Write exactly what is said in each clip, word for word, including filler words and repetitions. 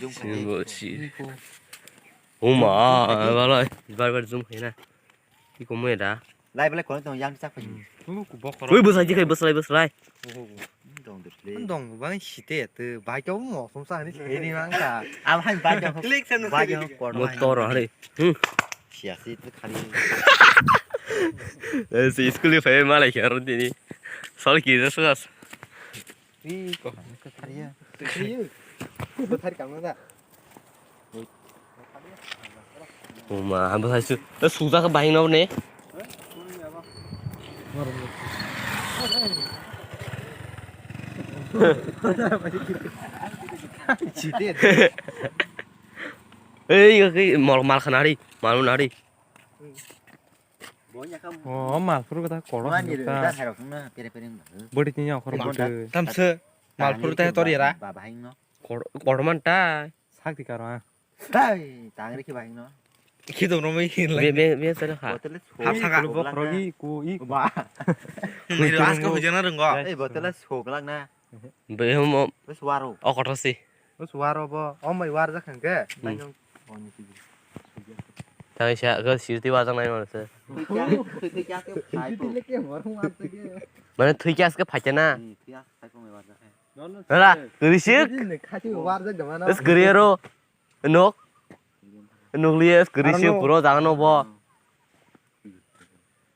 Zoom khai. Sibo si. Uma, balai, bar bar zoom khai na. Ki komo da? Lai belai kono tong yang chak pai. Ui, bwsai jikhai, bwsai, bwsai. Dong dor le. Dong bang site te, bai kau mo som sa ni se ni mang ka. Am hai bai kau. Click sen bai kau por. Mo toro hari. Hmm. Sia si tu khali. Eh, si school ni phai malai khe aro tini. Sol ki jas jas. Ui, ko han ka thari ya. Ko thari kam na da. Uma, hambo sai su. Eh, sujak bahing no ne. Ei, ei, ei, mal, mal khanari, mal nari. Oh, mal phuru kata koro. Bodi tinya okhor bodi. Tamse, mal phuru teh tori ra. Kor-, korman ta. Sakti karo, ha. Hai, tangri ki bahing no. Ki dong no mai hin lai. Be, be, be, sir, ha. Bottle so. Hap saka. Bo khorogi ku i. Ba. Ni ras ko hujana rung go. Ei, bottle so glak na. Be mo. Bes waro. O kotho si. Bes waro bo. O mai war jak hangke. Hmm. Tang. Tang sia go sirti war jak nai mo se. Tui kya, tui kya ke phai po. Mane tui kya ke phai na. Hmm, tui kya phai po mai war jak. Hala, kwrwi sik. Khati warjak dama na. Es kwrwi aro. Nok. Nukliya es kwrwi sik puro jaga no bo.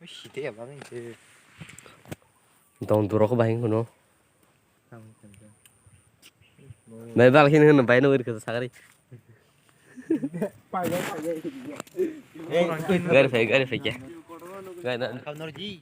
Site ya bang se. Dong durok bahing kuno. Bai bal hin hin bai no ir kasa sagari. Gari phai, gari phai kya. Gari na. Kau norji.